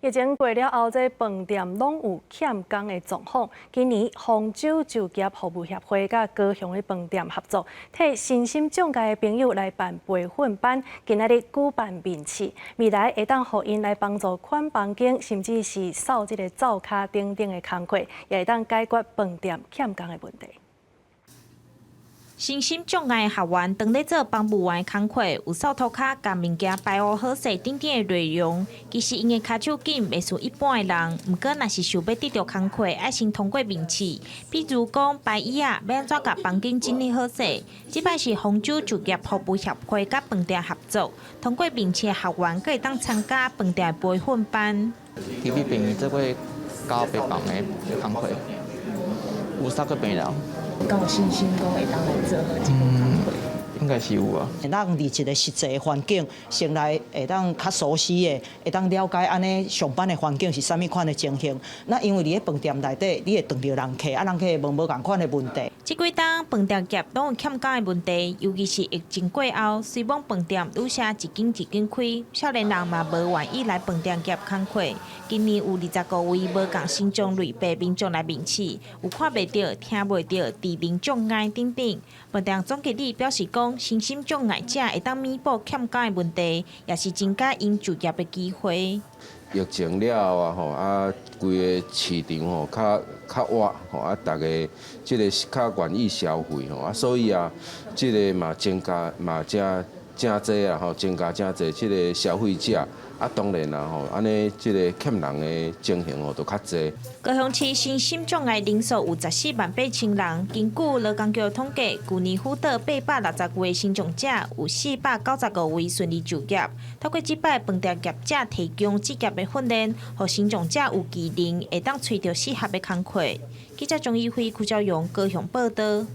疫情過了後，這飯店攏有欠工的狀況。今年豐洲就業服務協會佮高雄的飯店合作，替身心障礙的朋友來辦培訓班，今仔日舉辦面試，未來會當予𪜶來幫助看房間，甚至是掃這个灶跤等等的工課，也會當解決飯店欠工的問題。身心障礙學員當咧做房務員的工課，有掃塗跤、共物件排烏好勢等等的內容。其實𪜶的跤手緊袂輸一般的人，毋過若是想欲得著工課，愛先通過面試。比如講排椅仔，欲按怎共房間整理好勢。這擺是豐洲就業服務協會佮飯店合作，通過面試的學員閣會當參加飯店的培訓班。佇彼邊做過交白房的工課，有三個病人。敢有信心講會當來做好這個工課？應該是有啊。咱佇一個實際環境，先來會當較熟悉的，會當了解按呢上班的環境是啥物款的情形。那因為佇咧飯店內底，你會碰著人客，啊人客會問無仝款的問題。這幾冬飯店業攏有欠工的問題，尤其是疫情過後，雖罔飯店愈啥一間一間開，少年人嘛無願意來飯店業工課。今年有25位無仝身障類別民眾來面試，有看袂著、聽袂著、智能障礙等等。飯店總經理表示講，身心障礙者會當彌補欠工的問題，也是增加𪜶就業的機會。疫情了後啊吼，啊，規个市場吼較較活吼，啊，逐家這个較願意消費吼，啊，所以啊，這个嘛增加嘛誠誠濟啊吼，增加誠濟這个消費者，啊，當然啦吼，按呢這个欠人的情形吼就較濟。高雄市身心障礙人數有148,000人，根據勞工局統計，舊年輔導865位身障者，有495位順利就業。透過這擺飯店業者提供職業的訓練，予身障者有技能，會當揣著適合的工課。記者鍾一輝、柯昭勇高雄報導。